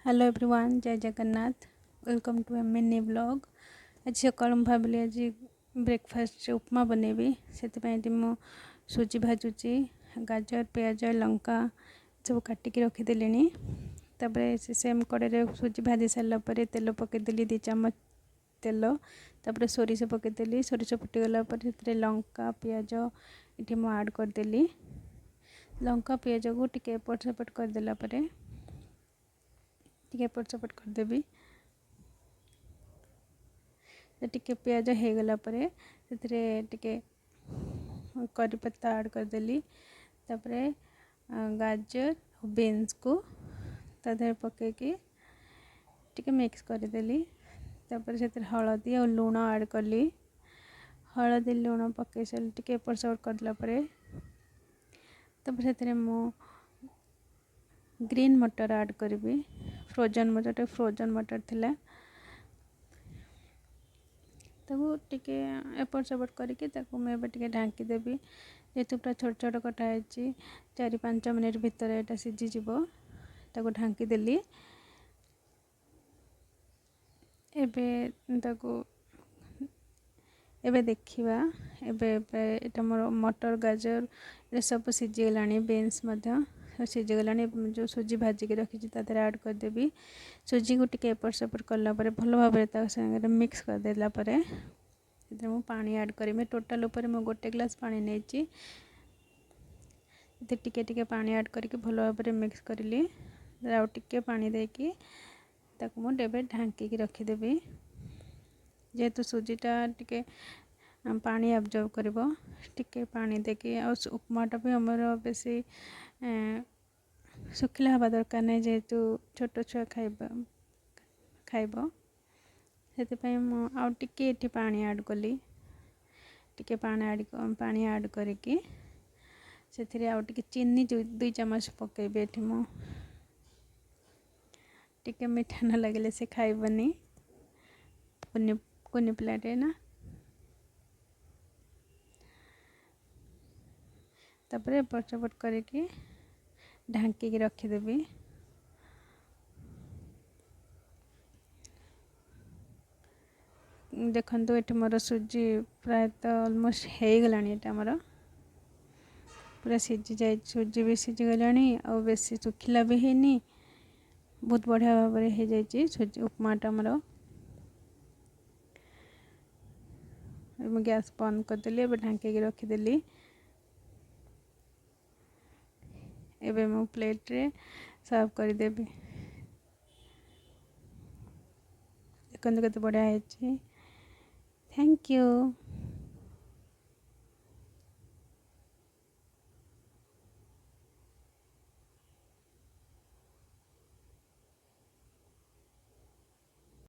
Hello everyone, Jay Jagannath. Welcome to a mini vlog. ଆଜି ସକାଳୁ ମୁଁ ଭାବିଲି ଆଜି ବ୍ରେକଫାଷ୍ଟରେ ଉପମା ବନେଇବି। ସେଥିପାଇଁ ଏଠି ମୁଁ ସୁଜି ଭାଜୁଛି, ଗାଜର, ପିଆଜ, ଲଙ୍କା ସବୁ କାଟିକି ରଖିଦେଲିଣି। ତାପରେ ସେ ସେମ୍ କଡ଼େଇରେ ସୁଜି ଭାଜି ସାରିଲା ପରେ ତେଲ ପକାଇଦେଲି, 2 ଚାମଚ ତେଲ। ତାପରେ ସୋରିଷ ପକାଇଦେଲି। ସୋରିଷ ଫୁଟିଗଲା ପରେ ସେଥିରେ ଲଙ୍କା, ପିଆଜ ଏଠି ମୁଁ ଆଡ଼୍ କରିଦେଲି। ଲଙ୍କା ପିଆଜକୁ ଟିକେ ଏପଟ ସେପଟ କରିଦେଲା ପରେ ଟିକେ ଏପଟ ସେପଟ କରିଦେବି। ଟିକେ ପିଆଜ ହେଇଗଲା ପରେ ସେଥିରେ ଟିକେ କରି ପତ୍ତା ଆଡ଼୍ କରିଦେଲି। ତାପରେ ଗାଜର ଆଉ ବିନ୍ସକୁ ତା ଦେହରେ ପକାଇକି ଟିକେ ମିକ୍ସ କରିଦେଲି। ତାପରେ ସେଥିରେ ହଳଦୀ ଆଉ ଲୁଣ ଆଡ଼୍ କଲି। ହଳଦୀ ଲୁଣ ପକାଇ ସାରିଲି, ଟିକେ ଏପଟ ସେପଟ କରିଦେଲା ପରେ ତାପରେ ସେଥିରେ ମୁଁ ଗ୍ରୀନ୍ ମଟର ଆଡ଼୍ କରିବି। ଫ୍ରୋଜନ୍ ମଟର, ଫ୍ରୋଜନ୍ ମଟର ଥିଲା, ତାକୁ ଟିକେ ଏପଟ ସେପଟ କରିକି ତାକୁ ମୁଁ ଏବେ ଟିକେ ଢାଙ୍କିଦେବି। ଯେହେତୁ ପୁରା ଛୋଟ ଛୋଟ କଟା ହେଇଛି, 4-5 ମିନିଟ୍ ଭିତରେ ଏଇଟା ସିଝିଯିବ। ତାକୁ ଢାଙ୍କିଦେଲି। ଏବେ ତାକୁ ଏବେ ଦେଖିବା। ଏବେ ପ୍ରାୟ ଏଇଟା ମୋର ମଟର, ଗାଜର ଏସବୁ ସିଝିଗଲାଣି, ବିନ୍ସ ମଧ୍ୟ ସିଝିଗଲାଣି। ଯେଉଁ ସୁଜି ଭାଜିକି ରଖିଛି ତା ଦେହରେ ଆଡ଼୍ କରିଦେବି। ସୁଜିକୁ ଟିକେ ଏପଟ ସେପଟ କଲା ପରେ ଭଲ ଭାବରେ ତା ସାଙ୍ଗରେ ମିକ୍ସ କରିଦେଲା ପରେ ସେଥିରେ ମୁଁ ପାଣି ଆଡ଼୍ କରିବି। ଟୋଟାଲ୍ ଉପରେ ମୁଁ 1 ଗ୍ଲାସ୍ ପାଣି ନେଇଛି। ସେଥିରେ ଟିକେ ଟିକେ ପାଣି ଆଡ଼୍ କରିକି ଭଲ ଭାବରେ ମିକ୍ସ କରିଲି। ଆଉ ଟିକେ ପାଣି ଦେଇକି ତାକୁ ମୁଁ ଏବେ ଢାଙ୍କିକି ରଖିଦେବି। ଯେହେତୁ ସୁଜିଟା ଟିକେ ପାଣି ଆବଜର୍ବ କରିବ, ଟିକେ ପାଣି ଦେଇକି। ଆଉ ଉପମାଟା ବି ଆମର ବେଶୀ ଶୁଖିଲା ହେବା ଦରକାର ନାହିଁ, ଯେହେତୁ ଛୋଟ ଛୁଆ ଖାଇବ। ସେଥିପାଇଁ ମୁଁ ଆଉ ଟିକେ ଏଠି ପାଣି ଆଡ଼୍ କଲି। ଟିକେ ପାଣି ଆଡ଼୍ କରିକି ସେଥିରେ ଆଉ ଟିକେ ଚିନି 2 ଚାମଚ ପକାଇବି। ଏଠି ମୁଁ ଟିକେ ମିଠା ନ ଲାଗିଲେ ସେ ଖାଇବନି, କୁନି ପିଲାଟେ ନା। ତାପରେ ଏପଟ ସେପଟ କରିକି ଢାଙ୍କିକି ରଖିଦେବି। ଦେଖନ୍ତୁ ଏଠି ମୋର ସୁଜି ପ୍ରାୟତଃ ଅଲମୋଷ୍ଟ ହେଇଗଲାଣି। ଏଇଟା ଆମର ପୁରା ସିଝି ଯାଇଛି, ସୁଜି ବି ସିଝିଗଲାଣି ଆଉ ବେଶୀ ଶୁଖିଲା ବି ହେଇନି। ବହୁତ ବଢ଼ିଆ ଭାବରେ ହେଇଯାଇଛି ସୁଜି ଉପମାଟା ଆମର। ମୁଁ ଗ୍ୟାସ୍ ବନ୍ଦ କରିଦେଲି, ଏବେ ଢାଙ୍କିକି ରଖିଦେଲି। ଏବେ ମୁଁ ପ୍ଲେଟ୍ରେ ସର୍ଭ କରିଦେବି। ଦେଖନ୍ତୁ କେତେ ବଢ଼ିଆ ହେଇଛି। Thank you.